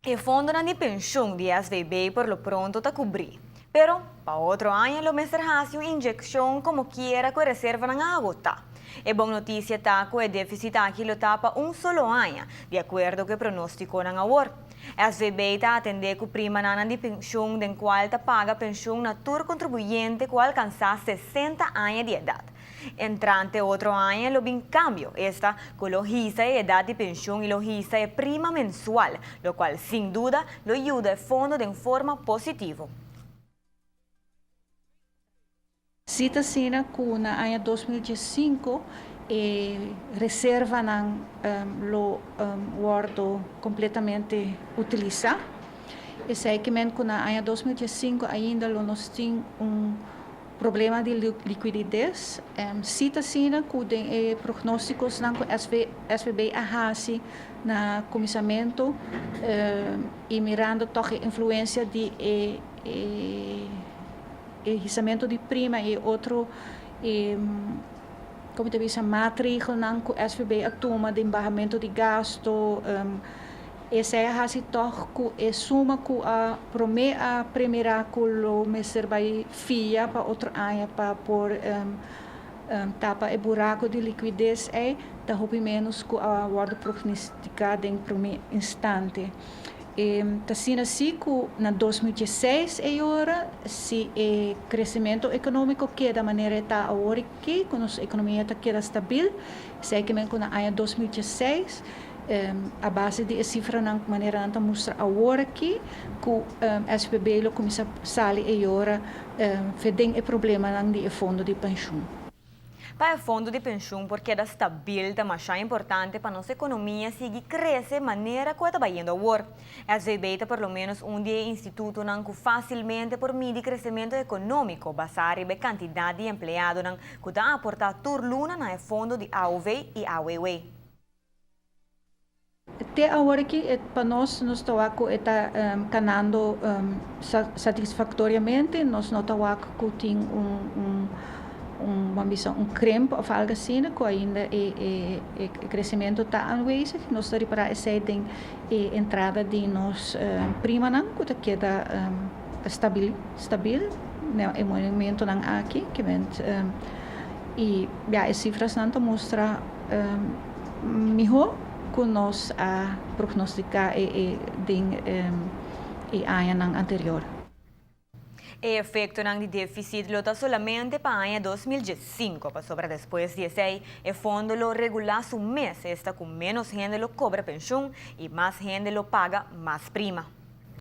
E fondonan di penshun di SVB por lo pronto ta kubrí. Pero, pa otro aña lo mester hasi un inyekshon komokiera ku e reservanan a agotá. E bon notisia ta ku e défisit aki lo ta pa un solo aña, di akuerdo ku e pronóstikonan awor. SVB ta atendé ku primanannan di penshun den kual ta paga penshun na tur kontribuyente ku a alkansá 60 aña di edat. Entrante otro aña lo bin kambio, esta ku lo hisa e edat di penshun i lo hisa e prima mensual, lokual sin duda lo yuda e fondo den forma positivo. Si ta asina ku na aña 2015 e reservanan lo wòrdu kompletamente utilisá. Esei ke men ku na aña 2015 ainda lo nos tin un problema di liquidides. Si ta asina ku den e prognóstikosnan ku SVB a hasi na kuminsamentu i mirando tòg e influensia di e e hisamentu di prima i e otro komo ta bisa maatregelnan ku SVB a tuma den bahamentu di gasto. Esei a hasi tòg ku e suma ku a promé a premirá ku lo mester bai fia pa otro aña pa por tapa e buraku di liquides ei ta hopi ménos ku a wòrdu prognostiká den promé instante. Ta asina si ku na 2016 ei ora si e kresementu ekonómiko keda manera e ta awor aki, ku nos ekonomia ta keda stabil, esei ke men ku na aña 2016 a base di e sifranan manera nan ta mustra awor aki ku SVB lo kuminsá sali e ora fe den e problemanan di e fondo di penshun. Pa e fondo di penshun por keda stabil ta masha importante pa nos ekonomia sigui krese manera ku e ta bayendo awor. SVB ta por lo ménos un di e institutonan ku fásilmente por midi kresementu ekonómiko basá riba e kantidat di empleadonan ku ta aportá tur luna na e fondo di AOV i AWW. Te awor aki pa nos, nos ta wak ku e ta kanando satisfaktoriamente. Nos no ta wak ku tin un un ban bisa un krimp òf algu asina ku ainda e e kresementu ta aanwezig. Nos ta ripará esei den e entrada di nos primanan ku ta keda stabil stabil na e momentonan aki. I ya e sifrasnan ta mustra mihó ku nos a prognostiká den e añanan anterior. E efektonan di défisit lo ta solamente pa aña 2015, pasobra despues di esei e fondo lo regulá su mes, esta ku ménos hende lo kobra penshun i mas hende lo paga mas prima.